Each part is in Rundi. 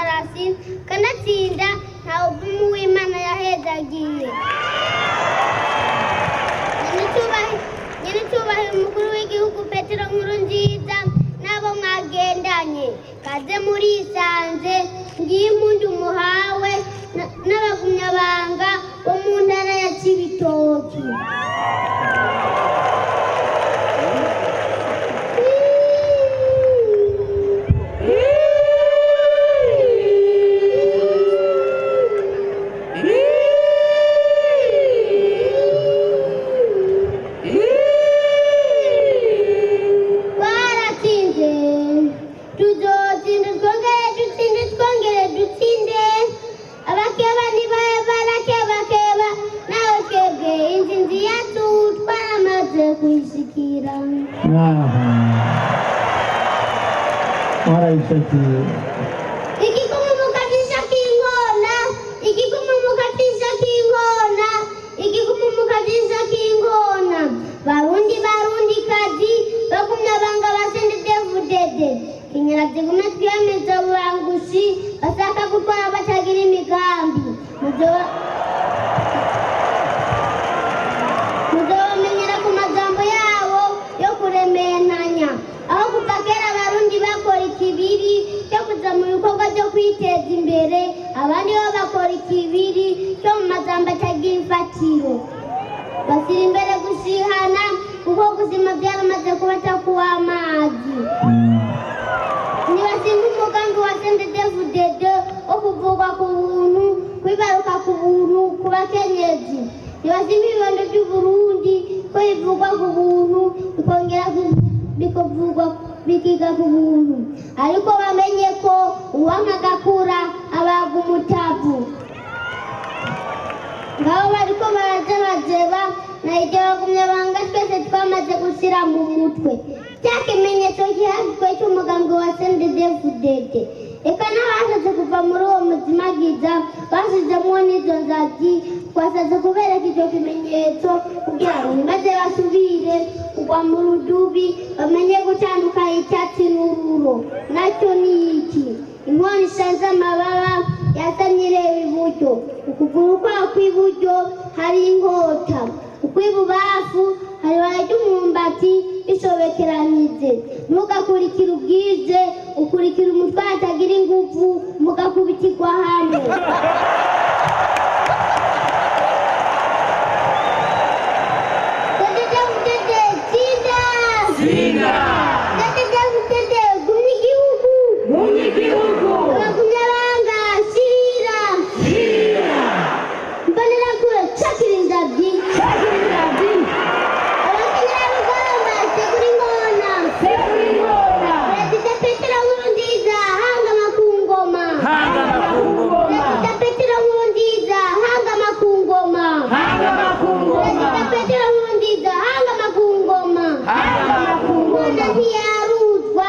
demokarasi. Kanatsinda ntawe uw'Imana yahezagiye. Nyenicubahiro umukuru w'igihugu Petero Nkurunziza n'abo mwagendanye, kaze murisanze. Ngiye impundu muhawe n'abagumyabanga bo mu ntara ya Cibitoki. Twaratsinze, tuzotsinda, twongere dutsinde, twongere dutsinde. Abakeba ntibabe barakebakeba, nawe twebwe intsinzi yacu twaramaze kuyishikira. Aha, warayishakiye. Igikumi mu kajisho k'inkona, igikumi mu kajisho k'inkona, igikumi mu kajisho k'inkona. Barundi, barundi kazi, bagumya banga basendedevudede kenyera zigume twiyamiza bubangushi bashaka gutwara batagira imigambi. Muzobamenyera ku majambo yabo yo kurementanya. Aho kuva kera Abarundi bakora ikibiri cyo kuja mu bikorwa byo kwiteza imbere, abandi bo bakora ikibiri cyo mu majambo atagira imfatiro. Bashyira imbere gushihana, kuko gusima byaramaze kubata kuw'amazi. Ntibasimba umugambi wa sendedevudede wo kuvugwa ku buntu, kwibaruka ku buntu ku bakenyezi. Ntibasimba ibibondo by'Uburundi ko bivugwa ku buntu, bikongera bikavugwa, bikiga ku buntu. Ariko bamenye ko uwanka agakura abaga umutavu. Ngabo bariko barajabajeba na iryo bagumya banga. Twese twamaze gushyira mu mutwe cya kimenyetso gihazwe cy'umugambi wa sendedefudede. Reka n'abashatse kuva muri uwo muzimagiza bashyizemo n'izo nzagi, twashatse kubereka icyo kimenyetso kugira ngo ntibaze basubire kugwa mu rudubi, bamenye gutandukanya icyatsi n'ururo. Nacyo ni iki? Inkono ishanze amababa yasamye ireba iburyo. Ukuguru kwawo kw'iburyo hari inkota, ukw'ibubafu hari ibara ry'umwumbati bisobekeranije. Ntugakurikire ubwije, ukurikira umutwayi atagira ingufu, mugakubitirwa hamwe. Dede dede, tsinda! Tsinda! Dede dede, gumya igihugu! Gumya igihugu! Abagumyabanga, shirira! Shirira! Mbonerakure, cakira inzabyi! Cakira inzabyi! Abakenyerarugamba, segura ingona! Segura ingona! Perezida Petero Nkurunziza, hangama ku ngoma! Hangama ku ngoma! Perezida Petero Nkurunziza, hangama ku ngoma! Hangama ku ngoma! Perezida Petero Nkurunziza, hangama ku ngoma! Hangama ku Ingona ngoma! ntiyaruzwa,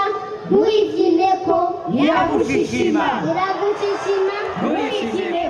ntuyibyineko. Iragushishima! Iragushishima. Ntuyishimeko!